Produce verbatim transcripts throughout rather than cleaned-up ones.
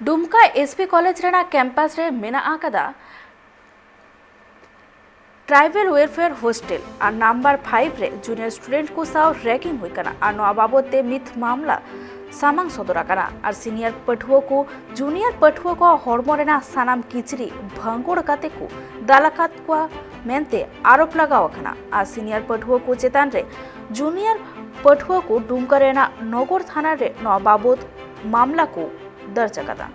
ᱰᱩᱢᱠᱟ S P college ᱨᱮᱱᱟᱜ campus ᱨᱮ ᱢᱮᱱᱟᱜ ᱟᱠᱟᱫᱟ ᱴᱨᱟᱭᱵᱮᱞ ᱣᱮᱞᱯᱷᱮᱭᱟᱨ ᱦᱳᱥᱴᱮᱞ ᱟᱨ ᱱᱟᱢᱵᱟᱨ ᱯᱷᱟᱭᱤᱵᱷ ᱨᱮ ᱡᱩᱱᱤᱭᱟᱨ ᱥᱴᱩᱰᱮᱱᱴ ᱠᱚ ᱥᱟᱶ ᱨᱮᱜᱤᱝ ᱦᱩᱭ ᱠᱟᱱᱟ ᱟᱨ ᱱᱚᱣᱟ ᱵᱟᱵᱚᱛ ᱛᱮ ᱢᱤᱫ ᱢᱟᱢᱞᱟ ᱥᱟᱢᱟᱝ ᱥᱚᱫᱚᱨ ᱟᱠᱟᱱᱟ ᱟᱨ ᱥᱤᱱᱤᱭᱟᱨ ᱯᱟᱹᱴᱷᱩᱣᱟᱹ ᱠᱚ ᱡᱩᱱᱤᱭᱟᱨ ᱯᱟᱹᱴᱷᱩᱣᱟᱹ ᱠᱚᱣᱟᱜ ᱦᱚᱲᱢᱚ ᱨᱮᱱᱟᱜ ᱥᱟᱱᱟᱢ ᱠᱤᱪᱨᱤᱡ ᱵᱷᱟᱸᱜᱚᱲ ᱠᱟᱛᱮ ᱠᱚ ᱫᱟᱞ ᱟᱠᱟᱫ ᱠᱚᱣᱟ ᱢᱮᱱᱛᱮ ᱟᱨᱳᱯ ᱞᱟᱜᱟᱣ ᱟᱠᱟᱱᱟ ᱟᱨ ᱥᱤᱱᱤᱭᱟᱨ ᱯᱟᱹᱴᱷᱩᱣᱟᱹ ᱠᱚ ᱪᱮᱛᱟᱱ ᱨᱮ ᱡᱩᱱᱤᱭᱟᱨ ᱯᱟᱹᱴᱷᱩᱣᱟᱹ ᱠᱚ ᱰᱩᱢᱠᱟ ᱨᱮᱱᱟᱜ ᱱᱚᱜᱚᱨ ᱛᱷᱟᱱᱟ ᱨᱮ ᱱᱚᱣᱟ ᱵᱟᱵᱚᱛ ᱢᱟᱢᱞᱟ ᱠᱚ ᱫᱟᱨᱡᱽ ᱟᱠᱟᱫᱟ᱾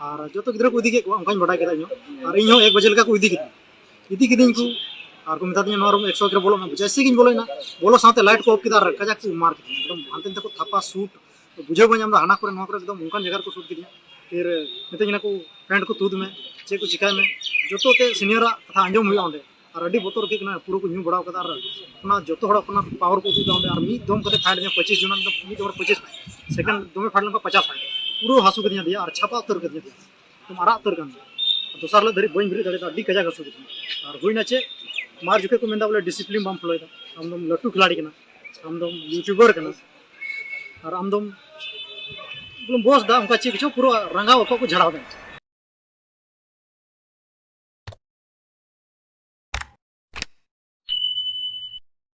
ᱟᱨ ᱡᱚᱛᱚ ᱜᱤᱫᱽᱨᱟᱹ ᱠᱚ ᱤᱫᱤ ᱠᱮᱫ ᱠᱚᱣᱟ, ᱚᱱᱠᱟᱧ ᱵᱟᱰᱟᱭ ᱠᱮᱫᱟ ᱤᱧ ᱦᱚᱸ᱾ ᱟᱨ ᱤᱧ ᱦᱚᱸ ᱮᱠ ᱵᱟᱡᱮ ᱞᱮᱠᱟ ᱠᱚ ᱤᱫᱤ ᱠᱮᱫᱤᱧᱟ, ᱤᱫᱤ ᱠᱤᱫᱤᱧ ᱠᱚ᱾ ᱟᱨ ᱠᱚ ᱢᱮᱛᱟ ᱫᱤᱧᱟ, "ᱱᱚᱣᱟ ᱨᱩᱢ ᱮᱠᱥᱚ ᱮᱠ ᱨᱮ ᱵᱚᱞᱚᱜ ᱢᱮ᱾" ᱡᱮᱭᱥᱮ ᱜᱤᱧ ᱵᱚᱞᱚᱭᱮᱱᱟ, ᱵᱚᱞᱚ ᱥᱟᱶᱛᱮ ᱞᱟᱭᱤᱴ ᱠᱚ ᱚᱯᱷ ᱠᱮᱫᱟ ᱟᱨ ᱠᱟᱡᱟᱠ ᱠᱚ ᱢᱟᱨ ᱠᱮᱫᱤᱧᱟ, ᱮᱠᱫᱚᱢ ᱦᱟᱱᱛᱮ ᱱᱟᱛᱮ ᱠᱚ ᱛᱷᱟᱯᱟ ᱥᱩᱴ, ᱵᱩᱡᱷᱟᱹᱣ ᱵᱟᱹᱧ ᱧᱟᱢ ᱮᱫᱟ, ᱦᱟᱱᱟ ᱠᱚᱨᱮ ᱱᱚᱣᱟ ᱠᱚᱨᱮ ᱮᱠᱫᱚᱢ ᱚᱱᱠᱟᱱ ᱡᱟᱭᱜᱟ ᱨᱮᱠᱚ ᱥᱩᱴ ᱠᱤᱫᱤᱧᱟ᱾ ᱯᱷᱤᱨ ᱢᱤᱛᱟᱹᱧ ᱠᱟᱱᱟ ᱠᱚ, "ᱯᱮᱱᱴ ᱠᱚ ᱛᱩᱫ ᱢᱮ, ᱪᱮᱫ ᱠᱚ ᱪᱤᱠᱟᱭ ᱢᱮ, ᱡᱚᱛᱚ ᱛᱮ ᱥᱤᱱᱤᱭᱟᱨᱟᱜ ᱠᱟᱛᱷᱟ ᱟᱸᱡᱚᱢ ᱦᱩᱭᱩᱜᱼᱟ ᱚᱸᱰᱮ᱾" ᱟᱨ ᱟᱹᱰᱤ ᱵᱚᱛᱚᱨ ᱟᱹᱭᱠᱟᱹᱜ ᱠᱟᱱᱟ, ᱯᱩᱨᱟᱹ ᱠᱚ ᱧᱩ ᱵᱟᱲᱟᱣ ᱠᱟᱫᱟ ᱟᱨ ᱚᱱᱟ ᱡᱚᱛᱚ ᱦᱚᱲᱟᱜ ᱚᱱᱟ ᱯᱟᱣᱟᱨ ᱠᱚ ᱩᱫᱩᱜ ᱮᱫᱟ ᱚᱸᱰᱮ᱾ ᱟᱨ ᱢᱤᱫ ᱫᱚᱢ ᱠᱟᱛᱮ ᱯᱷᱟᱭᱤᱴ ᱫᱤᱧᱟ ᱯᱚᱸᱪᱤᱥ ᱡᱚᱱ, ᱢᱤᱫ ᱫᱚᱢ ᱨᱮ ᱯᱚᱸᱪᱤᱥ, ᱥᱮᱠᱮᱱᱰ ᱫᱚᱢᱮ ᱯᱷᱟᱭᱤᱴ ᱞᱮᱱᱠᱷᱟᱱ ᱯᱚᱪᱟᱥ ᱯᱷᱟᱭᱤᱴ, ᱯᱩᱨᱟᱹ ᱦᱟᱹᱥᱩ ᱠᱤᱫᱤᱧᱟ ᱫᱮᱭᱟ ᱟᱨ ᱪᱷᱟᱯᱟ ᱩᱛᱟᱹᱨ ᱠᱟᱫᱤᱧᱟ ᱫᱮᱭᱟ, ᱮᱠᱫᱚᱢ ᱟᱨᱟᱜ ᱩᱛᱟᱹᱨ ᱠᱟᱱ ᱫᱚᱥᱟᱨ ᱦᱤᱞᱳᱜ ᱫᱷᱟᱹᱨᱤᱡ ᱵᱟᱹᱧ ᱵᱮᱨᱮᱫ ᱫᱟᱲᱮᱭᱟᱫᱟ, ᱟᱹᱰᱤ ᱠᱟᱡᱟᱠ ᱦᱟᱹᱥᱩ ᱠᱤᱫᱤᱧᱟ᱾ ᱟᱨ ᱦᱩᱭᱱᱟ ᱪᱮᱫ, ᱢᱟᱨ ᱡᱚᱠᱷᱮᱡ ᱠᱚ ᱢᱮᱱᱫᱟ ᱵᱚᱞᱮ ᱰᱤᱥᱤᱯᱞᱤᱱ ᱵᱟᱢ ᱯᱷᱚᱞᱳᱭᱮᱫᱟ, ᱟᱢᱫᱚᱢ ᱞᱟᱹᱴᱩ ᱠᱷᱤᱞᱟᱲᱤ ᱠᱟᱱᱟ, ᱟᱢᱫᱚᱢ ᱤᱭᱩᱴᱩᱵᱟᱨ ᱠᱟᱱᱟ, ᱟᱨ ᱟᱢᱫᱚᱢ ᱵᱚᱞᱮᱢ ᱵᱚᱥ ᱫᱟ, ᱚᱱᱠᱟ ᱪᱮᱫ ᱠᱚᱪᱚ ᱯᱩᱨᱟᱹ ᱨᱟᱸᱜᱟᱣ ᱟᱠᱚ ᱠᱚ ᱡᱷᱟᱲᱟᱣ ᱫᱟ᱾